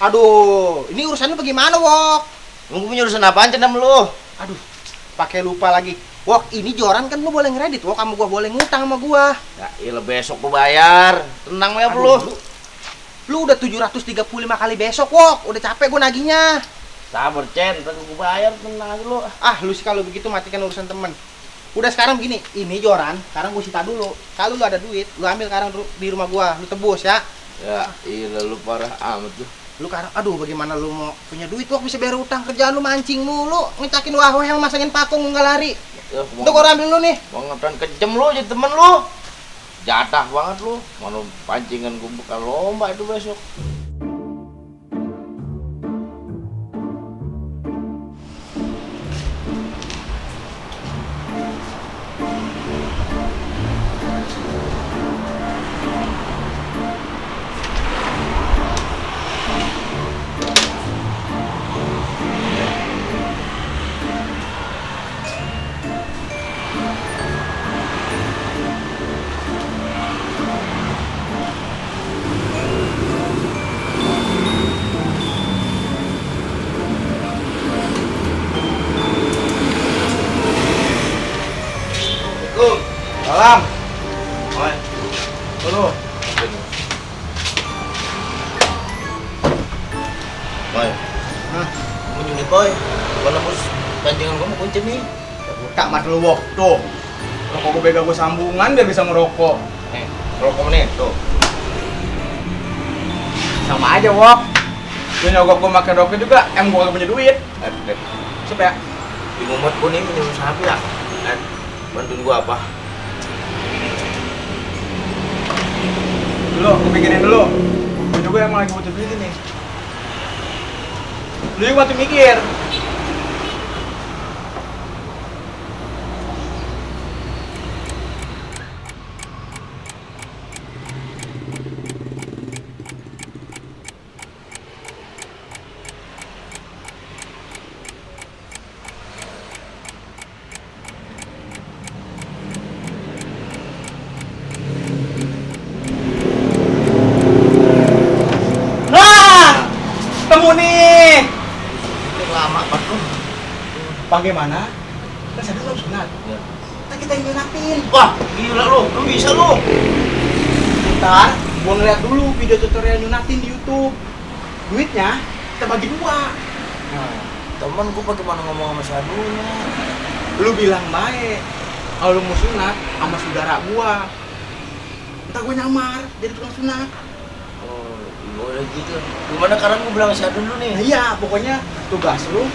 Aduh, ini urusan lu bagaimana, Wok? Lu punya urusan apaan cendam lu? Aduh, pakai lupa lagi. Wok, ini joran kan lu boleh ngeredit, Wok, kamu gua boleh ngutang sama gua. Ya ilah besok gua bayar. Tenang ya lu. Lu udah 735 kali besok, Wok. Udah capek gua nagihnya. Sabar, Cen, ntar gua bayar, tenang aja lu. Ah, lu sih kalau begitu matikan urusan temen. Udah sekarang begini, ini joran, sekarang gua sita dulu. Kalau lu ada duit, lu ambil sekarang di rumah gua, lu tebus ya. Ya, ilah lu parah amat tuh. Lu sekarang, aduh bagaimana lu mau punya duit, Wok, bisa bayar utang, kerjaan lu mancing mulu, ngecakin wahwe yang masangin pakung nggak lari. Ya, Untuk gua ambil lu nih. bangetan kejem lu jadi temen lu. Jatah banget lu. Mana pancingan gua bukan lomba itu besok. Salam. Oi. Dulu. Boy. Hah? Mau nyuri boy. Gua nembus pancingan gua mau kunci nih. Tak mat lu, Wok. Tuh. Rokok gue bega gue sambungan biar bisa ngerokok. Nih, rokok nih, tuh. Sama aja, Wok. Lu nyogok gue makan rokok juga, gue gak punya duit. Siapa ya? Di mumet gua nih minum sapi ya. Bantuin gua apa? Dulu, gue pikirin dulu. Gue juga emang lagi butuh duit nih. Lu juga bantu mikir. Ketemu nih. Ini lama banget lu. Bagaimana? Kan saya belum sunat. Ya. Ntar kita yang nyunatin. Wah, gila lu bisa lu. Ntar, gua ngeliat dulu video tutorial nyunatin di YouTube. Duitnya kita bagi dua. Nah, temen gua bagaimana ngomong sama sadunya? Lu bilang baik. Kalau lu mau sunat sama saudara gua. Ntar gua nyamar jadi tukang sunat. Oh, boleh gitu. Gimana sekarang gua bilang sadu dulu nih? Nah, iya, pokoknya tugas lu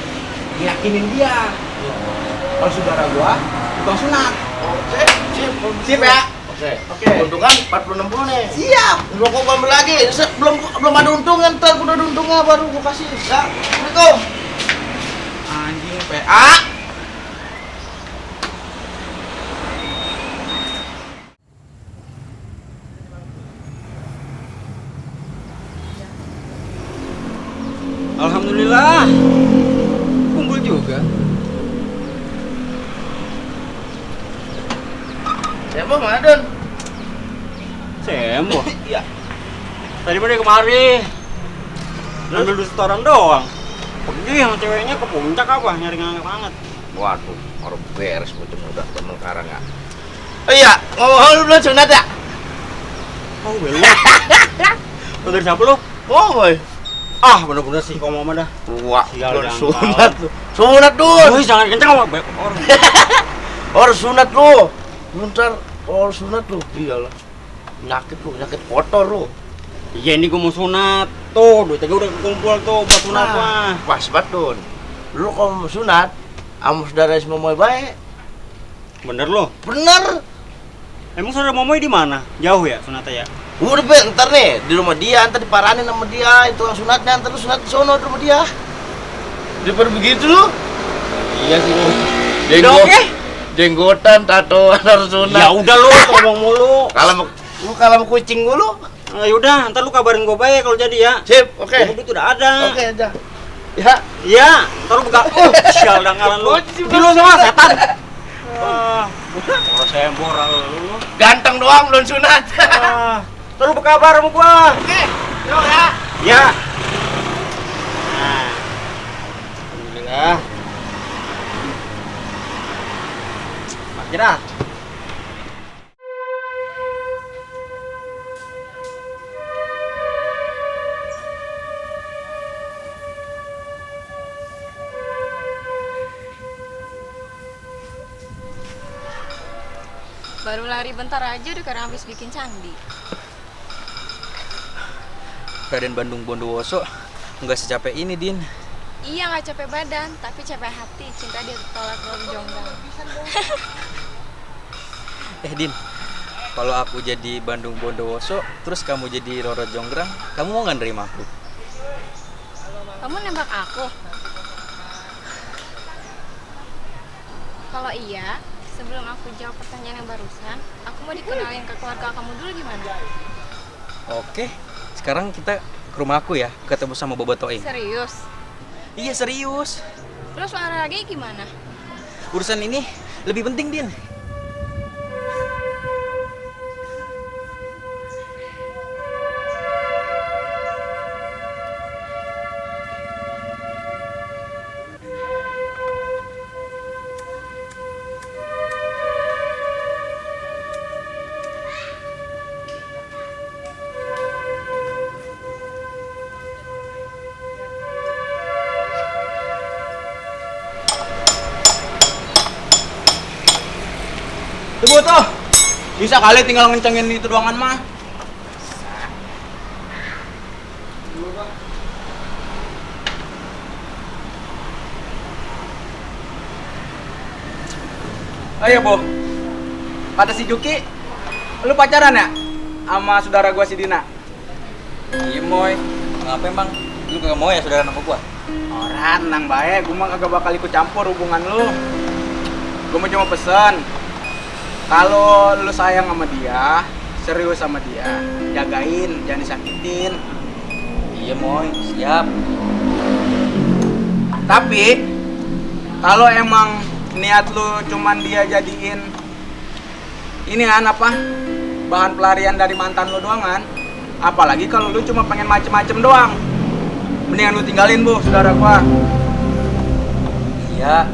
yakinin dia. Ya. Kalau saudara gua tukang sunat. Oke, sip. Sip ya? Oke. Oke. Untungan 40-60 nih. Siap. Rokok gua ambil lagi. Belum ada untungnya, ntar udah ada untungnya baru gua kasih. Ya. Assalamualaikum. Anjing PA. Alhamdulillah. Kumpul juga. Siapa Madon? Semua. Iya. Tadi pada kemari. Ambil duit setoran doang. Pergi yang ceweknya ke puncak apa nyari hangat-hangat. Waduh, orang beres macam udah temen sekarang ya. Oh iya, ngomong lu belum sunat ya? Oh belum. Lu dari siapa lu? Oh, boy. Ah bener-bener sih kalau mama dah. Wah, Sial, lu jangan sunat lu. Sunat dun. Wih jangan kencang sama banyak orang. Orang sunat lu. Bentar, orang sunat lu. Iyalah. Nyakit lu, nyakit kotor lu. Iya ini gua mau sunat. Tuh duitnya udah kumpul tuh buat sunat mah. Pas banget dun. Lu kalau mau sunat, sama saudara semua mau baik. Bener lu. Bener. Emang saudara Momoy di mana? Jauh ya sunatnya ya? Udah be, ntar nih di rumah dia, ntar diparanin sama dia, itu yang sunatnya, ntar lu sunat di sono di rumah dia. Daripada begitu lu. Iya sih lu. Udah oke? Jenggotan, tatoan harus sunat. Ya udah lu ngomong mulu. Kalau mau kucing dulu. Nah, yaudah, ntar lu kabarin gua baik kalau jadi ya. Sip, oke. Gua duit udah ada. Oke aja. Ya. Iya, ntar lu buka. Sial dangalan lu. Di lu sama setan. Orang sembor lu. Ganteng doang belum sunat. Ntar lu berkabar sama gua. Oke. Yo ya. Ya. Dah. Pakai dah. Baru lari bentar aja udah karena habis bikin candi. Raden Bandung Bondowoso nggak secapek ini, Din. Iya nggak capek badan, tapi capek hati. Cinta dia tolak Roro Jonggrang. Din, kalau aku jadi Bandung Bondowoso, terus kamu jadi Roro Jonggrang, kamu mau nggak nerima aku? Kamu nembak aku? Kalau iya, sebelum aku jawab pertanyaan yang barusan, aku mau dikenalin ke keluarga kamu dulu gimana? Oke, sekarang kita ke rumah aku ya, ketemu sama Bobo Toing. Serius? Iya serius. Terus olahraganya gimana? Urusan ini lebih penting, Din. Tunggu tuh. Bisa kali tinggal ngencengin itu doangan mah. Ayo, Bu. Kata si Juki, lu pacaran ya? Sama saudara gua si Dina? Iya, Moy. Kenapa emang? Lu kagak mau ya saudara nama gua? Orang nang bae, gua mah kagak bakal ikut campur hubungan lu. Gua mau cuma pesen, kalau lu sayang sama dia, serius sama dia, jagain, jangan disakitin. Iya, Moy. Siap. Tapi kalau emang niat lu cuman dia jadiin ini kan apa? Bahan pelarian dari mantan lu doang kan? Apalagi kalau lu cuma pengen macem-macem doang. Mendingan lu tinggalin, Bu, saudara gua. Iya.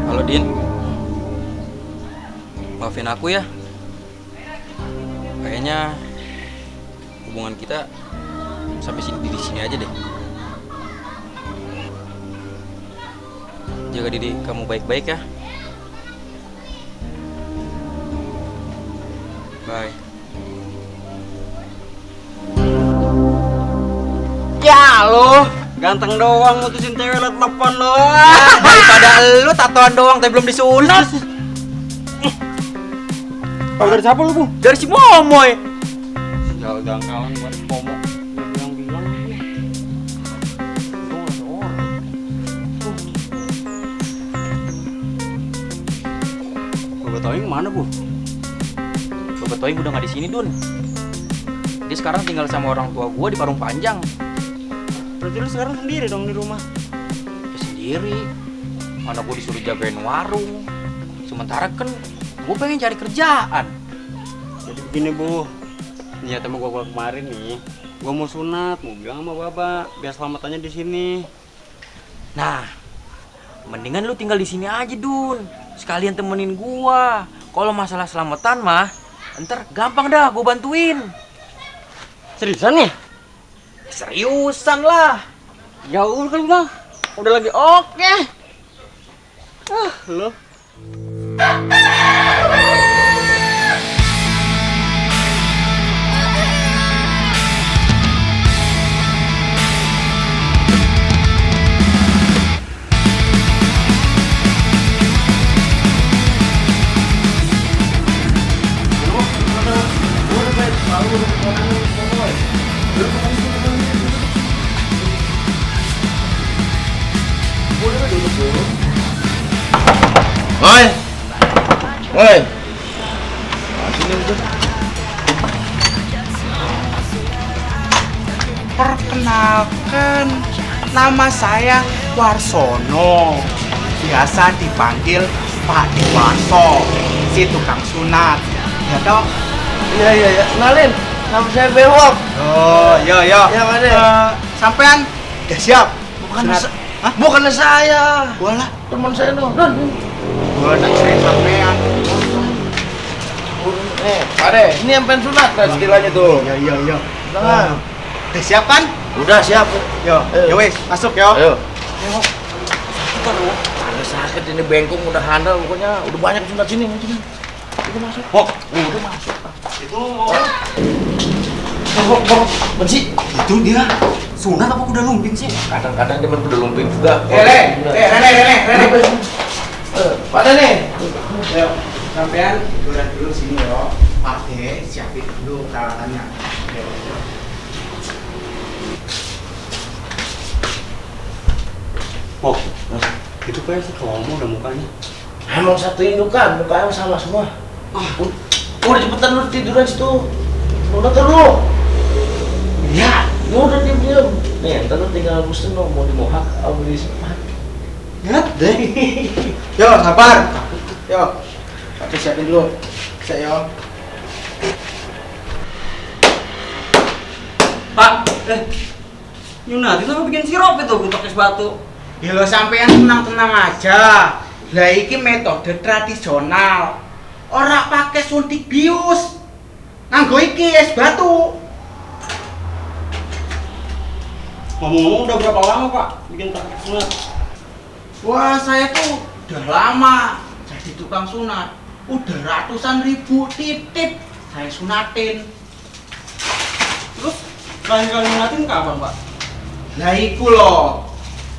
Halo, Din. Maafin aku ya. Kayaknya hubungan kita sampai di sini aja deh. Jaga diri kamu baik-baik ya. Bye. Ya lo, ganteng doang mutusin cewek lewat telepon lo. Daripada lu tatoan doang tapi belum disunat. Kalau dari siapa lu, Bu? Dari si Momoy. Jauh dangkalan buat pomo. Bilang-bilang lu. Untung ada orang. Bobo Toing mana, Bu? Bobo Toing udah nggak di sini, Dun. Dia sekarang tinggal sama orang tua gua di Parung Panjang. Berarti lu sekarang sendiri dong di rumah. Ya sendiri. Mana gua disuruh jagain warung. Sementara kan gua pengen cari kerjaan. Jadi begini, Bu. Niat sama gua kemarin nih, gua mau sunat, mau bilang sama Bapak biar selamatannya di sini. Nah, mendingan lu tinggal di sini aja, Dun. Sekalian temenin gua. Kalau masalah selamatan mah, ntar gampang dah gua bantuin. Seriusan nih? Seriusan lah. Ya udah kan Bang. Udah lagi oke. Lo. Oi. Oi. Perkenalkan, Kan nama saya Warsono. Biasa dipanggil Pak Dewanto, si tukang sunat. Ya toh? Iya. Kenalin, nama saya Bewok. Oh, yo. Ya, Pak De. Sampean udah siap? Bukan Sunat. Hah? bukan saya. Gua lah. Teman saya dong. Gua tak saya sampean. Pak De, ini yang pengen sunat kan istilahnya tuh. Iya. Nah, Udah siap kan? udah siap. Yo, Ayo. wes, masuk yo. Ayo. Ada sakit ini bengkong udah handal pokoknya udah banyak sunat sini. Udah masuk. Udah masuk. Itu Benci. itu dia sunat apa kuda lumping sih? Kadang-kadang dia udah lumping juga. Rene. Pak De nih. Yo, sampean duluan dulu sini yo. Pak De, siapin dulu peralatannya. Yo. Oh, itu kayak sekelompok udah mukanya. Emang satu indukan, mukanya sama semua. Udah cepetan lu tiduran situ. Udah terus. Ya, udah diam. Nih, ntar lu tinggal musten dong, mau dimohak atau di sepat. Ingat deh. Yo, sabar. Yo. Oke, siapin dulu. Saya yo. Pak, Yunati tuh bikin sirup itu untuk es batu. Ya lo sampean tenang-tenang aja. Lah iki metode tradisional. Ora pakai suntik bius. Nganggo iki es batu. Ngomong-ngomong udah berapa lama Pak bikin sunat? Wah, saya tuh udah lama jadi tukang sunat. Udah ratusan ribu titik saya sunatin. Terus kali-kali nyunatin kapan Pak? Lah iku loh.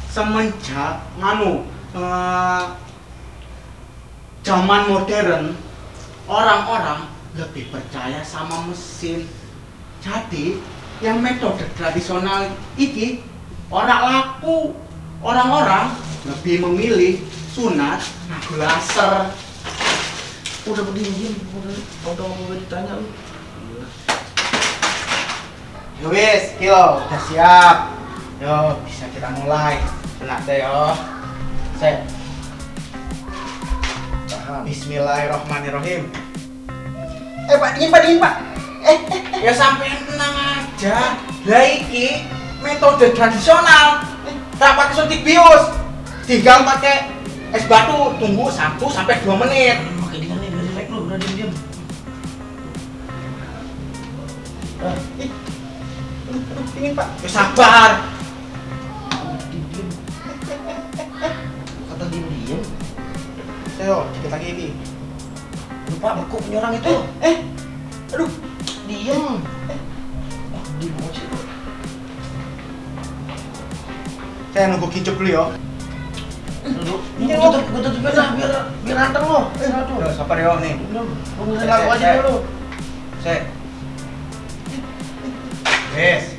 Semenjak zaman modern, orang-orang lebih percaya sama mesin. Jadi yang metode tradisional iki ora laku. Orang-orang lebih memilih sunat nganggo laser. Udah berdiri, udah mau ditanya lu. Ya wis, kilo udah siap. Yo, bisa kita mulai. Sunat deh yo. Set. Tahan. Bismillahirrahmanirrahim. Pak, dingin, Pak. Ya sampean tenang aja. Lah iki metode tradisional. Tak pakai suntik bius. Tinggal pakai es batu, tunggu 1 sampai 2 menit. Pakai dengan nih, biar relax lu, udah diam. Dingin, Pak. Ya sabar. Diam. Kata diam. Ayo, dikit lagi ini. Lupa beku punya orang itu. Aduh, Diam. Diam aja. saya nunggu kincuk dulu ya. Duduk. Iya, Gue tutupin lah biar anteng lo. Aduh. Yo, sabar yo nih. Lu ngurusin lagu aja dulu. Saya. Yes.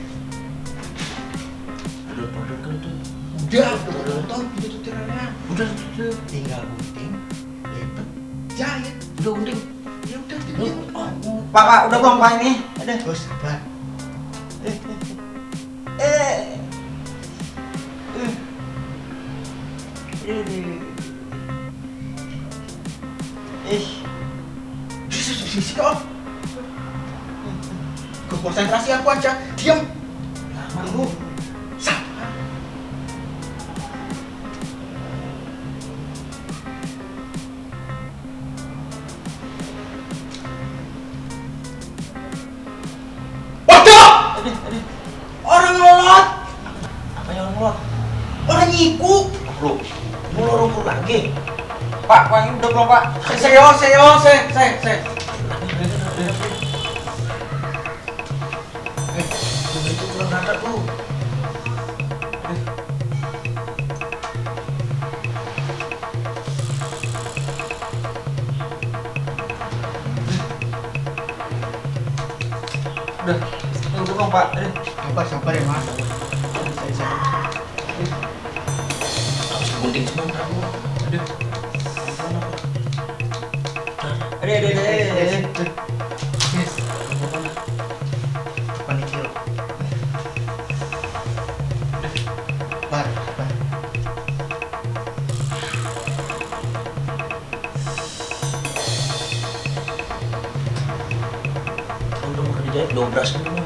Udah kan itu. Udah nonton video tutorialnya. Udah. Tinggal gunting, lipet, jahit. Udah gunting. Ya udah, Lu. tinggal. Pak, udah belum Pak ini? Ada. Oh, sabar. Sisi kok. Gue konsentrasi aku aja. Diam. Tunggu. Sabar. Waduh! Orang ngelot. Apa yang orang Orang nyiku. lu? Mau lorong lagi. Pak, ini udah belum Pak? Saya. Itu kurang rata lu. Udah belum Pak? Sabar ya Mas. Saya. Harus gunting sebentar lu. Ada. Yes. Panikil. Ayo, dobras kan dulu.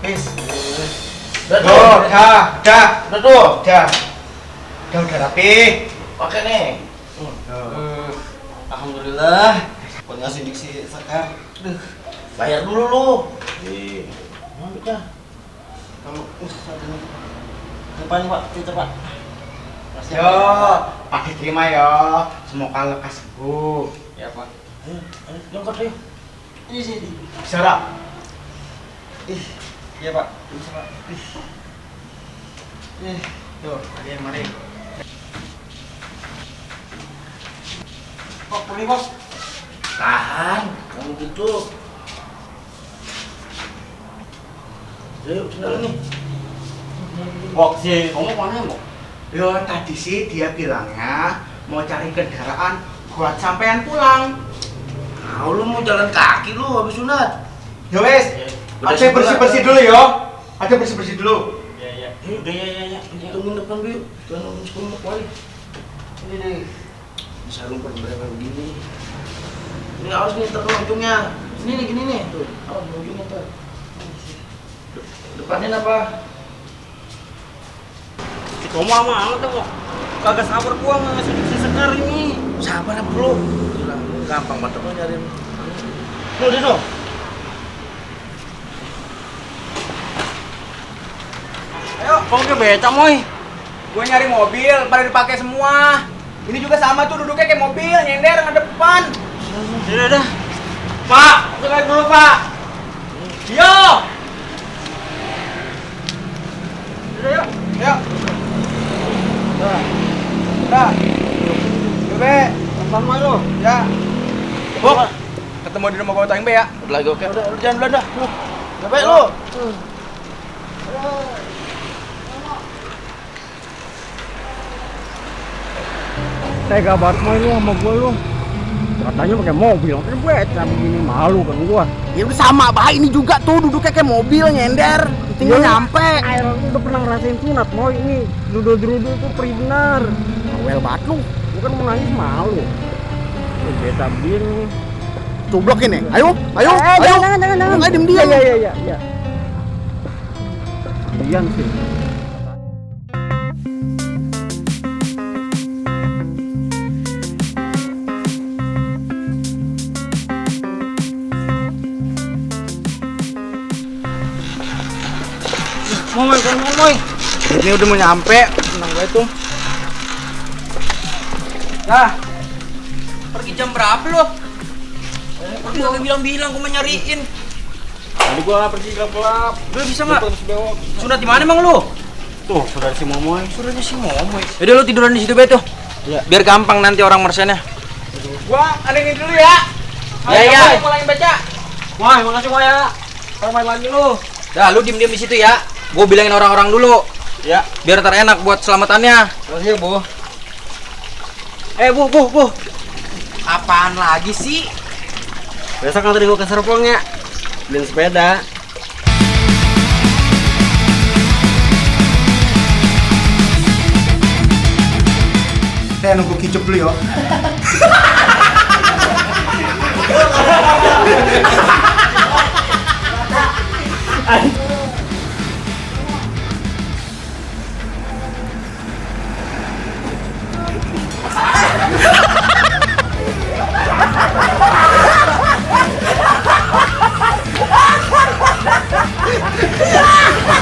Wis. Udah Tuh, tuh. dah. Udah tuh. Dah. Udah rapi. Pakai nih. Alhamdulillah. Kau ngasih diksi Sekar. Bayar dulu lu. Ambil dah. Kamu satu nih. Depan Pak, itu Pak. Makasih, Yo, Pak. Pak diterima yo. Semoga lekas sembuh. Ya Pak. Ayo, nyongkot ayo. Ini sini. Bisa rak? Iya Pak. Bisa Pak. Tuh, kalian mari. Kok boleh Bos? Tahan, kamu gitu. Ayo, tinggal nih. Bok sih, kamu mana Bok? Yo, tadi sih dia bilangnya mau cari kendaraan buat sampean pulang. Nah, lu mau jalan kaki lu habis sunat. Yo wes, Udah ada sebelah, bersih-bersih kan? dulu yo. Ada bersih-bersih dulu. Iya. Udah ya. Hitungin depan biu. Jangan sekolah kali. Ini deh. Bisa rumput berapa begini. Ini awas nih terus ujungnya. Ini nih gini nih tuh. Awas ujungnya tuh. Depannya apa? Kamu lama amat tuh Bok. Kagak sabar gua ngasih diksi Sekar ini. Sabar apa lu? Gila, lu gampang banget lu nyariin. Lu deh dong. Ayo, Kamu ke beca moy. gue nyari mobil, pada dipakai semua. Ini juga sama tuh duduknya kayak mobil, nyender ngadep depan. Udah. Pak, selesai dulu Pak. Yo. Udah yuk. Yuk. Udah. Coba. Sama lu. Ya. Bok. Ketemu di rumah Bawa Be ya. Udah lagi oke, udah jangan dulu dah. Capek lu. Tega banget moy lu sama gua lu. Katanya pakai mobil, tapi beca begini malu kan gua. Ya udah sama, Bah. Ini juga tuh duduknya kayak mobil nyender. Tinggal nyampe. Air udah pernah ngerasain sunat moy ini. Duduk-duduk tuh perih benar. Well banget lu. Bukan mau nangis malu. Beca begini. Coblok ini. Ayo. Jangan. Ayo diam-diam. Iya. Diam sih. Moy. Ini udah mau nyampe. Tenang gue tuh. Nah, Pergi jam berapa lo? Pergi gak bilang-bilang gue mau nyariin. Tadi gua pergi gelap-gelap. Udah bisa nggak? Terus belok. Sunat di mana emang lu? Tuh, saudara si Momoy. Suruhnya si Momoy. Yaudah lu tiduran di situ beto. Iya. Biar gampang nanti orang mersennya. gua adengin dulu ya. Iya. Mulai baca. Wah, makasih Moy ya. Ntar main lagi lu. Dah lu diem-diem di situ ya. Gue bilangin orang-orang dulu. Ya. Biar terenak buat selamatannya. Makasih ya, Bu. Bu. Apaan lagi sih? Besok nanti gua ke Serpong ya. Beliin sepeda. Saya nunggu kicep dulu yo.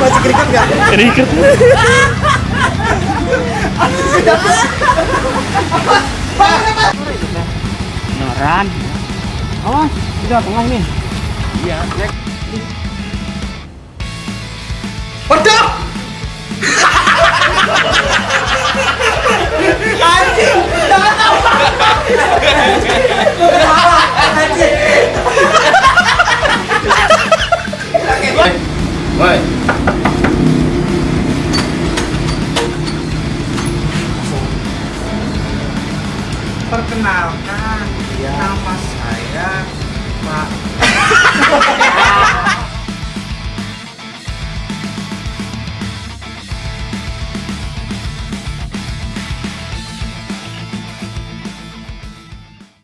Masih keriket nggak? Beneran. Awas, udah tengah nih. Iya. Pedap. Anjing, jangan tahu. Woi. Perkenalkan, nama